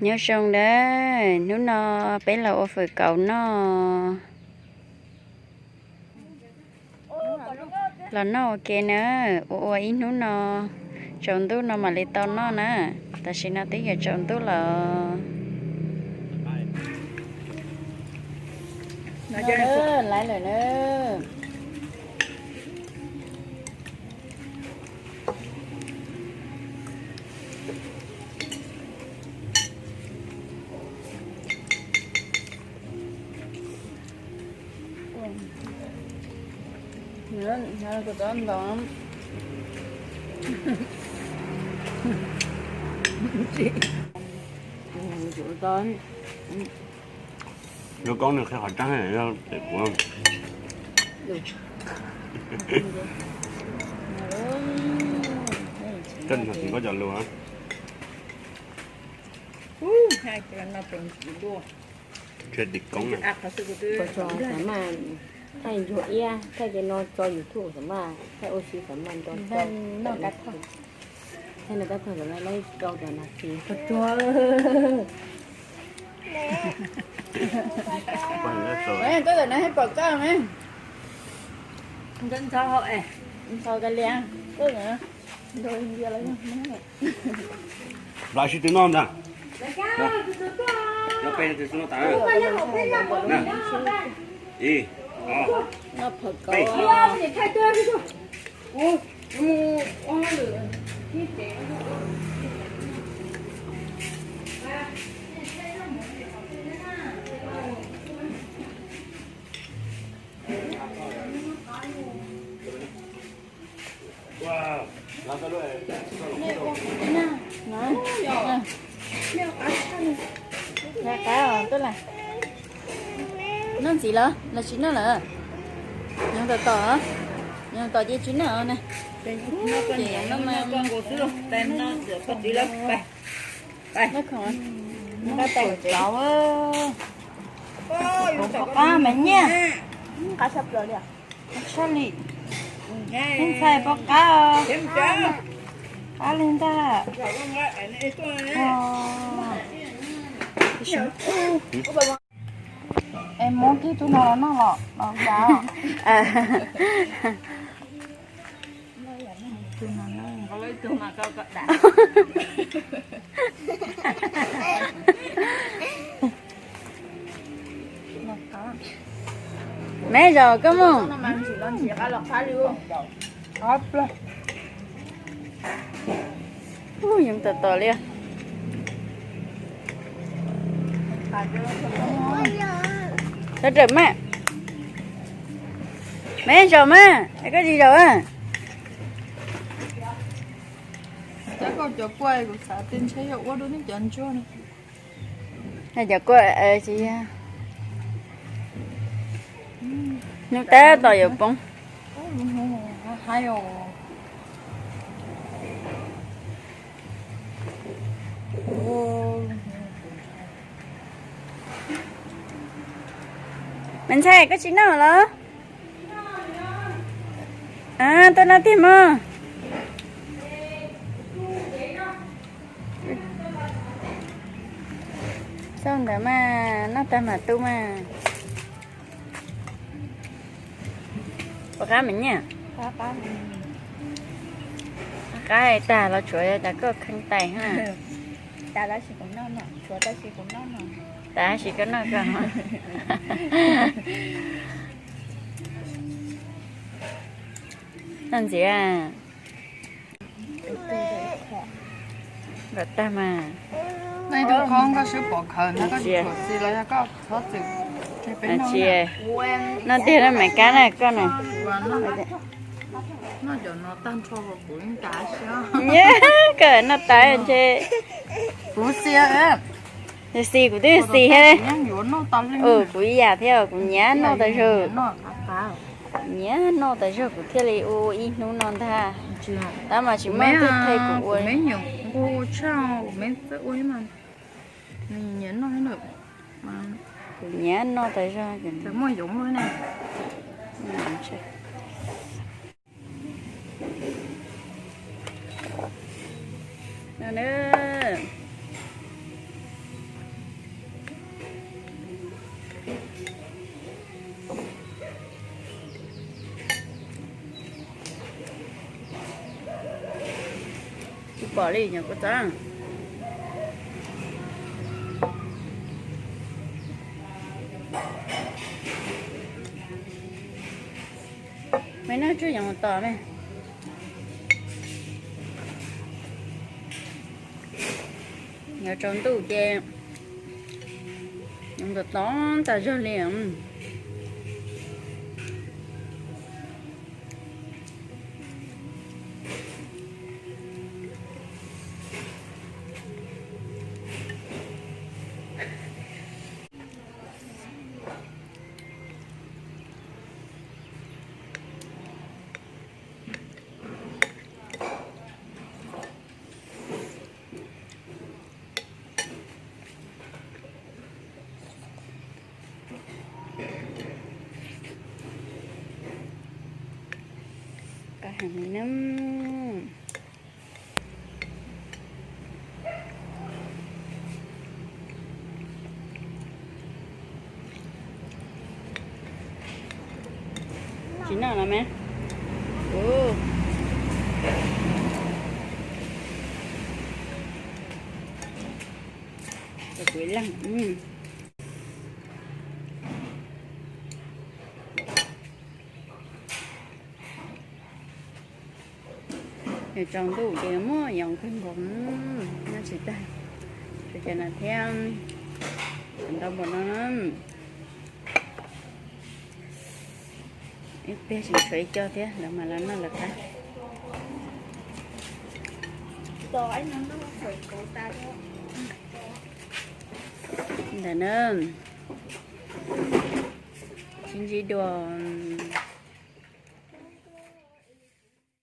Nyob zoo nawb, hnub no peb los ua fawm kauv noj. Los noj ua ke na, ua ua ib hnub no, tsaus ntuj no mam li tau noj na. Tam sim no twb yuav tsaus ntuj lawm. Laiv lawm na. Yuav koob nws qhia qhov tseeb, yog tes kuv. Koj tsis koj cov lus. Tsis tim koob na. Thaij ncuag iab, thaij ces no tso YouTube xam maj, thaij ua si xam maj nto. Thaij no tab thawj xam maj laib rau cov nas this. Tsuag. Koj na, pom koj me. Ntxhov ka lias. Lam sib tw noj ntag. Noj peb, noj tas. Ib, ob, peb. Noj ntxiv lawm los tsis noj lawm? Nyob tom tom, nyob tom ces tsis noj na. Noj mas noj khoom. Pob qab mas nyiaj. Qab tshaj plaws li. Tshaj li. Ntxhais pob qab os. Qab li ntag. Es muab kiag tus no los noj los los kav. Meb zaum koj mus. Ub, yoov tom tom li. Sawv rawm mas. Meb zaum mas, es koj tsis zaum a? Cov kua kuv xav tias ntshe yog ua dua nej cov ntsuag no. Cov kua tsis yog. Hnub tab tom yuav poob. Me ntxhais, koj tsis noj los? Tuaj noj tiag mog. Xauj ntawd mas, noj tag mam tu mas. Ua qab mas nyiaj. Qab tag los tshuav tas koj kheej tais ha. Tas tab sis koj noj koj. Noj ntxiv. Kom tag mas. Noj ib tug koob koj swb pov khawv ntag, koj tsis txhuam xis los yog koj txhob txwm. Tsis, noj tiag na, me kab na koj na. Noj cov no tag nrho kuv yeej kav siab. Koj noj tas ntshe. Kuv xis, xis kuv twb xis thiab. Kuv ib yam thiab, kuv nyiam noj tas zog. Nyiam noj tas zog kuv thiaj li ua ib hnub no ntag. Tab mas tsis muaj leej twg qhia kuv ua. Kuv nyiam noj tas zog. Pom li nyuam kua txob. Me noj tsuag yoov tos me. Yog tsaus ntuj ces yoov tos tos tas zog li. Qab heev li na. Tsis noj los me. Ua, kuv leej. Nws tsaus ntuj ces muaj yoov kawg nkaus, noj tsis tag. Tshuav cov no thiab, ntau npaum no na. Ib pliag tseem tshuav ib co thiab, lawv mam los noj lawv qab. Ntawm na, sib ntsib dua.